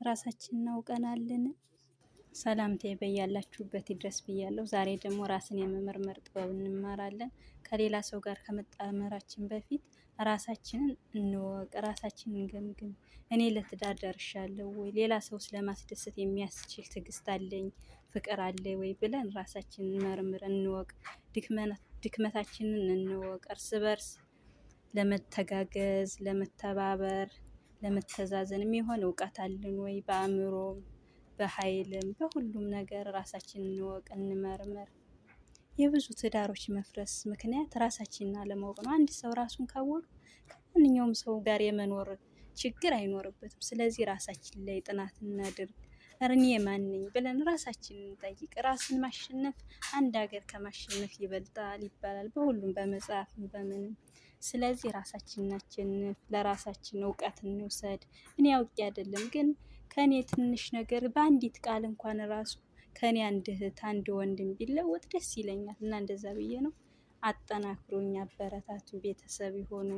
ራሳችንን አውቀናልን? ሰላምታዬ በያላችሁበት ይድረስ ብያለሁ። ዛሬ ደግሞ ራስን የመመርመር ጥበብ እንማራለን። ከሌላ ሰው ጋር ከመጣመራችን በፊት ራሳችንን እንወቅ፣ ራሳችንን እንገምግም። እኔ ለትዳር ደርሻለሁ ወይ? ሌላ ሰው ስለማስደሰት የሚያስችል ትዕግስት አለኝ፣ ፍቅር አለ ወይ ብለን ራሳችንን መርምር፣ እንወቅ፣ ድክመታችንን እንወቅ። እርስ በርስ ለመተጋገዝ፣ ለመተባበር፣ ለመተዛዘን የሚሆን እውቀት አለን ወይ? በአእምሮም በኃይልም በሁሉም ነገር ራሳችንን እንወቅ፣ እንመርምር። የብዙ ትዳሮች መፍረስ ምክንያት ራሳችንን አለማወቅ ነው። አንድ ሰው ራሱን ካወቀ ከማንኛውም ሰው ጋር የመኖር ችግር አይኖርበትም። ስለዚህ ራሳችን ላይ ጥናት እናድርግ። እኔ ማን ነኝ ብለን ራሳችንን እንጠይቅ። ራስን ማሸነፍ አንድ ሀገር ከማሸነፍ ይበልጣል ይባላል በሁሉም በመጽሐፍም በምንም። ስለዚህ ራሳችንን እናሸንፍ፣ ለራሳችን እውቀት እንውሰድ። እኔ አውቄ አይደለም ግን ከእኔ ትንሽ ነገር በአንዲት ቃል እንኳን ራሱ ከእኔ አንድ እህት አንድ ወንድም ቢለወጥ ደስ ይለኛል። እና እንደዛ ብዬ ነው። አጠናክሩኝ፣ አበረታቱ፣ ቤተሰብ ይሆኑ።